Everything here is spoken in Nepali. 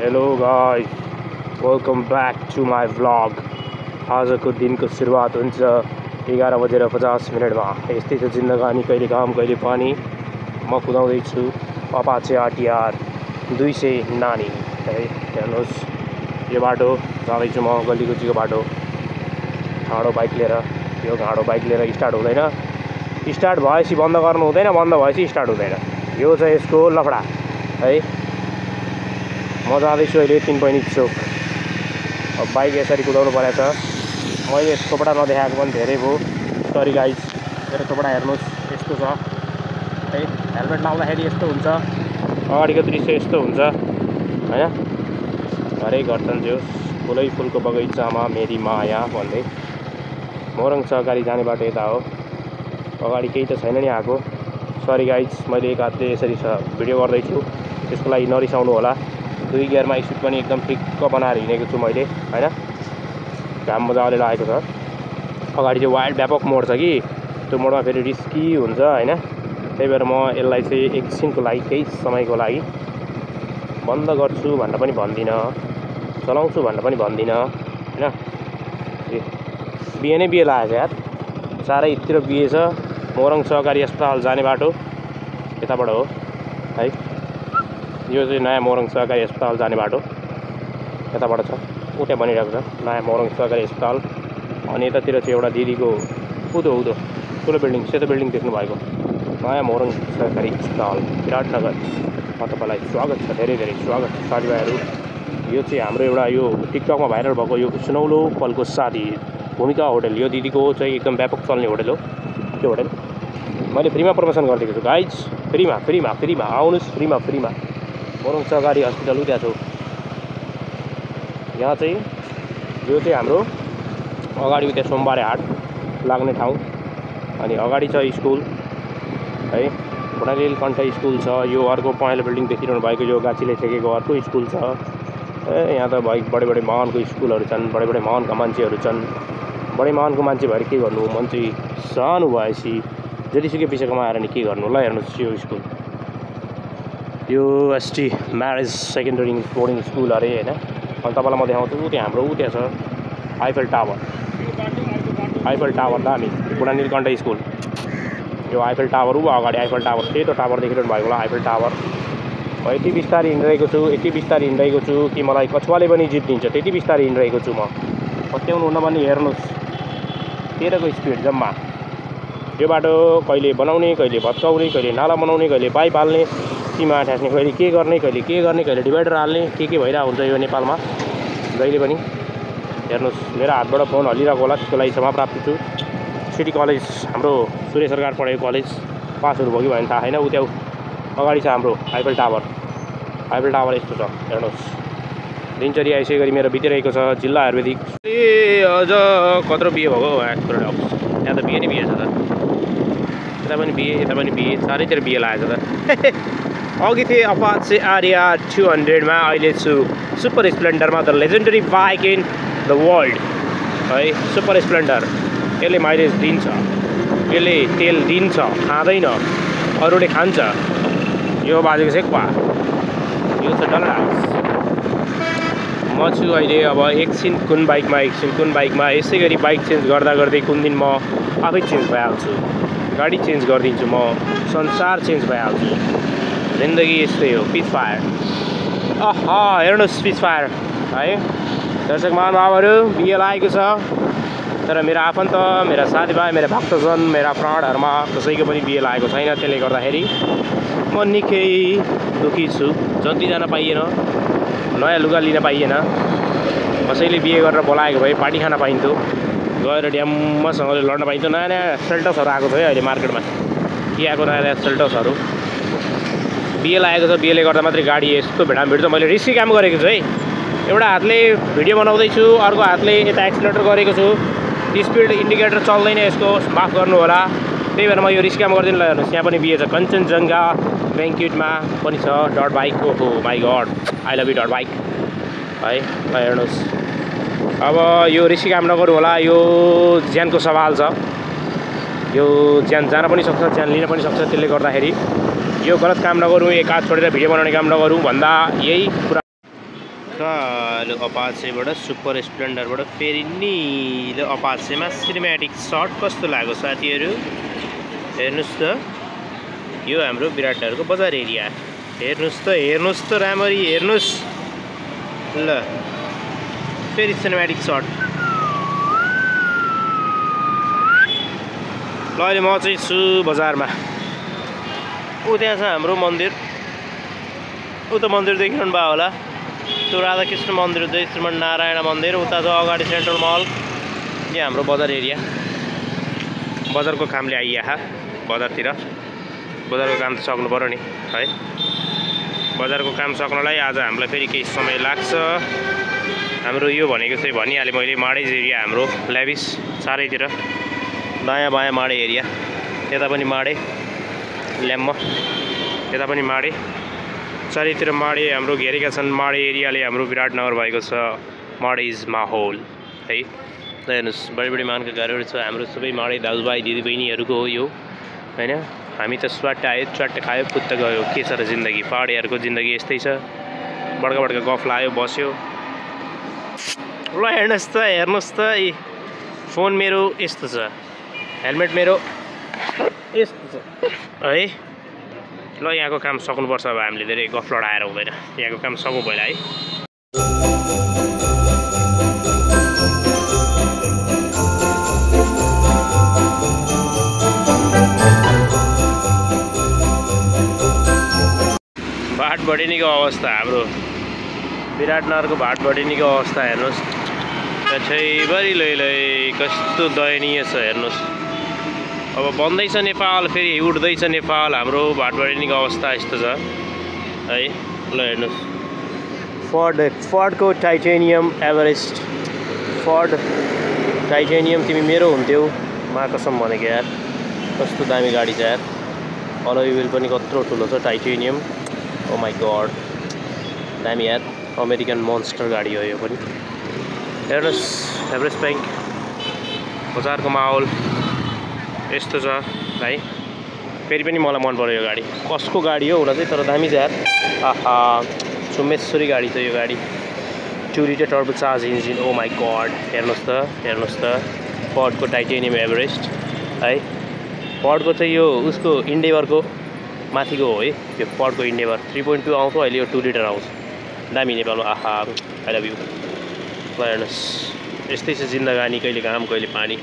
Hello guys, welcome back to my vlog. आजको दिनको सुरुवात हुन्छ 11:50 यस्तै छ जिन्दगानी, कहिले घाम कहिले पानी। म कुदाउँदैछु अपाचे आरटिआर 200 नानी है। हेर्नुहोस्, यो बाटो जाँदैछु म, गल्ली गुच्चीको बाटो। घाँडो बाइक लिएर, यो घाँडो बाइक लिएर स्टार्ट हुँदैन। स्टार्ट भएपछि बन्द गर्नु हुँदैन, बन्द भएपछि स्टार्ट हुँदैन। यो चाहिँ यसको लफडा है। म जाँदैछु अहिले 3 पैनी चोक। अब बाइक यसरी कुदाउनु परेछ। मैले थोपडा नदेखाएको पनि धेरै भयो, सरी गाइज। मेरो थोपडा हेर्नुहोस्, यस्तो छ है। हेलमेट लाउँदाखेरि यस्तो हुन्छ, अगाडिको दृश्य यस्तो हुन्छ हैन। घरै गर्छन् जो फुलै फुलको बगैँचामा मेरी माया भन्दै। मोरङ सहकारी जाने बाटो यता हो। अगाडि केही त छैन नि आएको। सरी गाइज, मैले एक हातले यसरी भिडियो गर्दैछु, त्यसको लागि नरिसाउनु होला। 2 गियरमा स्पिड पनि एकदम ठिक्क बनाएर हिँडेको छु मैले हैन। घाम मजाले लागेको छ। अगाडि चाहिँ वाइड व्यापक मोड छ कि, त्यो मोडमा फेरि रिस्की हुन्छ हैन। त्यही भएर म यसलाई चाहिँ एकछिनको लागि, केही समयको लागि बन्द गर्छु भनेर पनि भन्दिनँ, चलाउँछु भनेर पनि भन्दिनँ हैन। बिहे नै बिहे लागेको छ यार, चारैतिर बिहे छ। मोरङ सहकारी अस्पताल जाने बाटो यताबाट हो है। यो चाहिँ नयाँ मोरङ सहकारी अस्पताल जाने बाटो यताबाट छ। उता बनिरहेको छ नयाँ मोरङ सहकारी अस्पताल। अनि यतातिर चाहिँ एउटा दिदीको उँधो ठुलो बिल्डिङ, सेतो बिल्डिङ देख्नु भएको, नयाँ मोरङ सहकारी अस्पताल विराटनगरमा तपाईँलाई स्वागत छ, धेरै धेरै स्वागत छ साथीभाइहरू। यो चाहिँ हाम्रो एउटा यो टिकटकमा भाइरल भएको यो सुनौलो पलको साथी भूमिका होटल। यो दिदीको चाहिँ एकदम व्यापक चल्ने होटल हो त्यो होटल। मैले फ्रीमा प्रमोसन गरिदिएको छु गाइज, फ्रीमा आउनुहोस्, फ्रीमा। मोरङ सहकारी हस्पिटल उता छ। यहाँ चाहिँ यो चाहिँ हाम्रो अगाडि उता सोमबारे हाट लाग्ने ठाउँ। अनि अगाडि छ स्कुल है, नीलकण्ठ स्कुल छ। यो अर्को पहेँलो बिल्डिङ देखिरहनु भएको यो गाछीले छेकेको अर्को स्कुल छ। यहाँ त बडे महानको स्कुलहरू छन्, बडे महानका मान्छेहरू छन्। बडे महानको मान्छे भएर के गर्नु, मान्छे सानो भएपछि जतिसुकै पैसा कमाएर नि के गर्नु। ल हेर्नुहोस् यो स्कुल, यो ST marriage secondary boarding school अरे हैन। अनि तपाईँलाई म देखाउँछु, त्यहाँ हाम्रो त्यहाँ छ आइफल टावर दामी। बुढा नीलकण्ठ स्कुल, यो आइफल टावर ऊ अगाडि आइफल टावर, सेतो टावर देखिरहनु भएको होला आइफल टावर। म यति बिस्तारै हिँडिरहेको छु कि मलाई कछुवाले पनि जित्दिन्छ, त्यति बिस्तारै हिँडिरहेको छु म। पत्याउनु हुन्न भने हेर्नुहोस्, 13 को स्पिड जम्मा। यो बाटो कहिले बनाउने, कहिले भत्काउने, कहिले नाला बनाउने, कहिले पाइप हाल्ने, सीमा ठ्यास्ने, कहिले के गर्ने, कहिले डिभाइडर हाल्ने, के भइरहेको हुन्छ यो नेपालमा जहिले पनि। हेर्नुहोस्, मेरो हातबाट फोन हल्लिरहेको होला, त्यसको लागि क्षमा प्राप्त छु। सिटी कलेज हाम्रो सूर्य सरकार पढेको कलेज पासहरू भयो कि भने थाहा छैन। उता अगाडि छ हाम्रो आइफल टावर यस्तो छ हेर्नुहोस्। दिनचर्या यसै गरी मेरो बितिरहेको छ। जिल्ला आयुर्वेदिक अझ कत्रो बिहे भएको यहाँ त बिहे नै बिहे छ त। यता पनि बिहे, चारैतिर बिहे लागेको छ त। अघि थिएँ अपाचे आरटिआर 200मा, अहिले छु सुपर स्प्लेन्डरमा, the legendary bike in the world है। सुपर स्प्लेन्डर, यसले माइलेज दिन्छ, यसले तेल दिन्छ, खाँदैन, अरूले खान्छ। यो बाजेको सेक्पा, यो छ डलरास। म छु अहिले अब एकछिन कुन बाइकमा यसै गरी बाइक चेन्ज गर्दै कुन दिन म आफै चेन्ज भइहाल्छु, गाडी चेन्ज गरिदिन्छु म, संसार चेन्ज भइहाल्छु। जिन्दगी यस्तै हो, पिच फायर। हेर्नुहोस् पिच फायर है। दर्शक महानुभावहरू, बिहे लागेको छ, तर मेरो आफन्त, मेरा साथीभाइ, मेरा भक्तजन, मेरा प्राणहरूमा कसैको पनि बिहे लागेको छैन। त्यसले गर्दाखेरि म निकै दुःखी छु। जति जान पाइएन, नयाँ लुगा लिन पाइएन। कसैले बिहे गरेर बोलाएको भए पार्टी खान पाइन्थ्यो, गएर ड्याम्मसँगले लड्न पाइन्थ्यो। नयाँ सेल्टसहरू आएको छ है अहिले मार्केटमा, के आएको नयाँ सेल्टसहरू। बिहे लागेको छ, बिहेले गर्दा मात्रै गाडी यस्तो भिडाम भिड्छ। मैले रिस्की काम गरेको छु है। एउटा हातले भिडियो बनाउँदैछु, अर्को हातले यता एक्सिलेटर गरेको छु। स्पिड इन्डिकेटर चल्दैन यसको, माफ गर्नु होला। त्यही भएर म यो रिस्की काम गर्दिनँ। ल हेर्नुहोस्, यहाँ पनि बिहे छ, कञ्चनजङ्घा ब्याङ्क्युटमा पनि छ डट बाइक। ओहो my God, I love you डट बाइक है। ल हेर्नुहोस्, अब यो रिस्की काम नगरौँ होला, यो ज्यानको सवाल छ। यो ज्यान जान पनि सक्छ, ज्यान लिन पनि सक्छ। त्यसले गर्दाखेरि यो गलत काम नगरौँ, एक हात छोडेर भिडियो बनाउने काम नगरौँ भन्दा यही कुरा। कालो अपाचेबाट सुपर स्प्लेन्डरबाट फेरि निलो अपाचेमा सिनेम्याटिक सर्ट कस्तो लाग्यो साथीहरू हेर्नुस् त यो हाम्रो विराटनगरको बजार एरिया हेर्नुस् त राम्ररी हेर्नुस् ल फेरि सिनेम्याटिक सर्ट ल अहिले म चाहिँ छु बजारमा ऊ त्यहाँ छ हाम्रो मन्दिर उता मन्दिर देखिरहनु भयो होला त्यो राधाकृष्ण मन्दिर जय श्रीमन नारायण मन्दिर उता छ अगाडि सेन्ट्रल मल यहाँ हाम्रो बजार एरिया बजारको कामले आइया बजारतिर बजारको काम त सक्नु पर्यो नि है बजारको काम सक्नलाई आज हामीलाई फेरि केही समय लाग्छ हाम्रो यो भनेको चाहिँ भनिहालेँ मैले माडेज एरिया हाम्रो ल्याबिस चारैतिर दायाँ बायाँ माडे एरिया यता पनि माडे ल्याम्म यता पनि माडे चारैतिर माडे हाम्रो घेरेका छन् माडे एरियाले हाम्रो विराटनगर भएको छ माडेज माहौल है हेर्नुहोस् बडी बडी मानका घरहरू छ हाम्रो सबै माडे दाजुभाइ दिदीबहिनीहरूको हो यो हैन हामी त स्वाट आयो च्वाट खायो पुत्त गयो के छ र जिन्दगी पहाडीहरूको जिन्दगी यस्तै छ बड्का बड्का गफ लायो बस्यो ल हेर्नुहोस् त फोन मेरो यस्तो छ हेलमेट मेरो यस्तो छ है ल यहाँको काम सक्नुपर्छ अब हामीले धेरै गफ लडाएर हुँदैन यहाँको काम सकौँ पहिला है भाटभटिनीको अवस्था हाम्रो विराटनगरको भाटभटिनीको अवस्था हेर्नुहोस् छेभरि लै कस्तो दयनीय छ हेर्नुहोस् अब बन्दैछ नेपाल फेरि उठ्दैछ नेपाल हाम्रो भाटभटिनीको अवस्था यस्तो छ है ल हेर्नुहोस् फोर्डको टाइटेनियम एभरेस्ट फोर्ड टाइटेनियम तिमी मेरो हुन्थ्यौ मा कसम भनेको यार कस्तो दामी गाडी छ यार अलॉय व्हील पनि कत्रो ठुलो छ टाइटेनियम ओ माई गॉड दामी यार अमेरिकन मोन्स्टर गाडी हो यो पनि हेर्नुहोस् एभरेस्ट ब्याङ्क बजारको माहौल यस्तो छ है फेरि पनि मलाई मन पर्यो यो गाडी कसको गाडी हो हुन चाहिँ तर दामी छ यार आहा चुम्मेश्वरी गाडी छ यो गाडी 2 litre turbo charge engine oh my God हेर्नुहोस् त फोर्डको टाइटेनियम एभरेस्ट है फोर्डको चाहिँ यो उसको इन्डेभरको माथिको हो है यो फोर्डको इन्डेभर 3.2 आउँछ अहिले यो 2 लिटर आउँछ दामी नेपालमा आहा आई लभ यु ल हेर्नुहोस् यस्तै छ जिन्दगानी कहिले घाम कहिले पानी